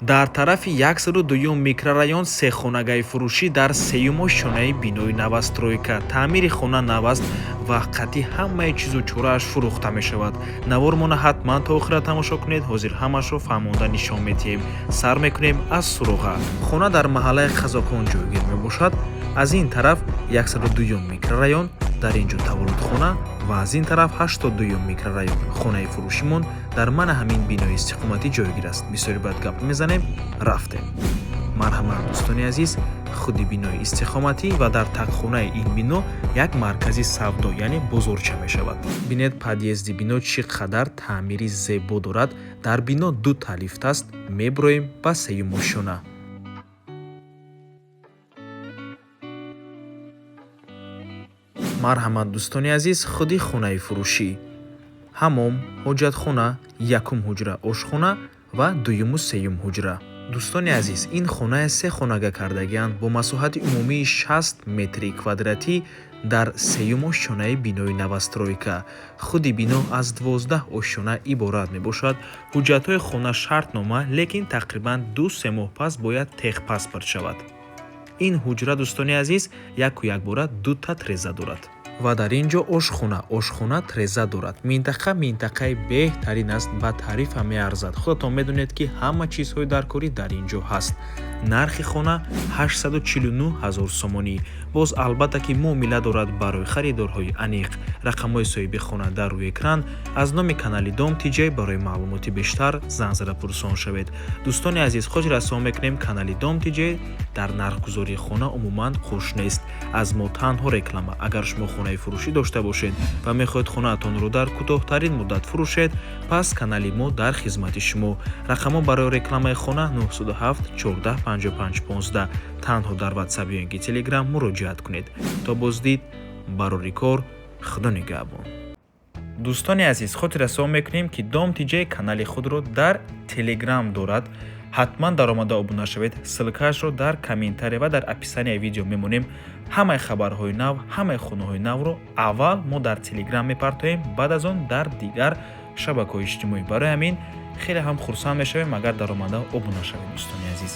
Дар тарафи 102 микрорайон сехонагаи фурӯшӣ дар сеюм ошёнаи бинои новостройка. Таъмири хона нав аст ва қатъи ҳамаи чизу чорааш фурӯхта мешавад. Навормона ҳатман то охира тамошо кунед, ҳозир ҳамашро фаҳмонда нишон медиҳем. Сар мекунем аз суроға. Хона дар маҳаллаи Қазоқон ҷойгир мебошад. Аз ин тараф 102 микрорайон, дар ин ҷо таваллудхона ва аз ин тараф 82 микрорайон. Хонаи фурӯшимон дар мана ҳамин бинои истиқоматӣ ҷойгир аст. Бисёри баъд гап мезанем, рафтем. Марҳамат, дӯстони азиз, худи бинои истиқоматӣ ва дар тақхонаи ин бино як маркази савдо, яъне бозорча мешавад. Бинед, подъезди бино чӣ қадар таъмири зебо дорад. Дар бино дута лифт аст. Меброем ба сеюм ошёна. Марҳамат, дӯстони азиз, худи хонаи фурӯшӣ. Ҳамом, ҳоҷатхона, якум ҳуҷра, ошхона ва дуюму сеюм ҳуҷра. Дӯстони азиз, ин хонае се хонага кардагианд бо масоҳати умумии 60 метри квадратӣ дар сеюм ошёнаи бинои новостройка. Худи бино аз 12 ошёна иборат мебошад. Ҳуҷҷатҳои хона шартнома, лекин тақрибан 2-3 моҳ пас бояд техпаспорт шавад. Ин ҳуҷра, дӯстони азиз, яку якбора дута треза дорад. Ва дар ин ҷо ошхона, ошхона треза дорад. Минтақа минтақаи беҳтарин аст, ба тарифа меарзад. Худатон медонед, ки ҳама чизҳои даркорӣ дар ин ҷо ҳаст. Нархи хона 849 ҳазор сомонӣ. Боз албатта ки муомила дорад барои харидорҳои аниқ. Рақамҳои соҳиби хона дар рӯи экран. Аз номи канали Дом ТJ барои маълумоти бештар занг зада пурсон шавед. Дӯстони азиз, хотиррасон мекунем, канали Дом ТJ дар нархгузории хона умуман хуш нест. Аз мо танҳо реклама. Агар шумо хонаи фурӯшӣ дошта бошед ва мехоҳед хонаатонро дар кӯтоҳтарин муддат фурӯшед, пас канали мо дар хизмати шумо. Рақамҳо барои рекламаи хона 907 14 55 15. Танҳо дар WhatsApp ё ин ки Telegram муроҷиат кунед. То боздид, барори кор, Худо нигаҳбон. Дӯстони азиз, хотиррасон мекунем, ки Дом ТJ канали худро дар Телеграм дорад. Ҳатман даромада обуна шавед. Ссылкаашро дар комментария ва дар описанияи видео мемонем. Ҳамаи хабарҳои нав, ҳамаи хонаҳои навро аввал мо дар Телеграм мепартоем, баъд аз он дар дигар шабакаҳои иҷтимоӣ. Барои ҳамин хеле ҳам хурсанд мешавем, агар даромада обуна шавед, дӯстони азиз.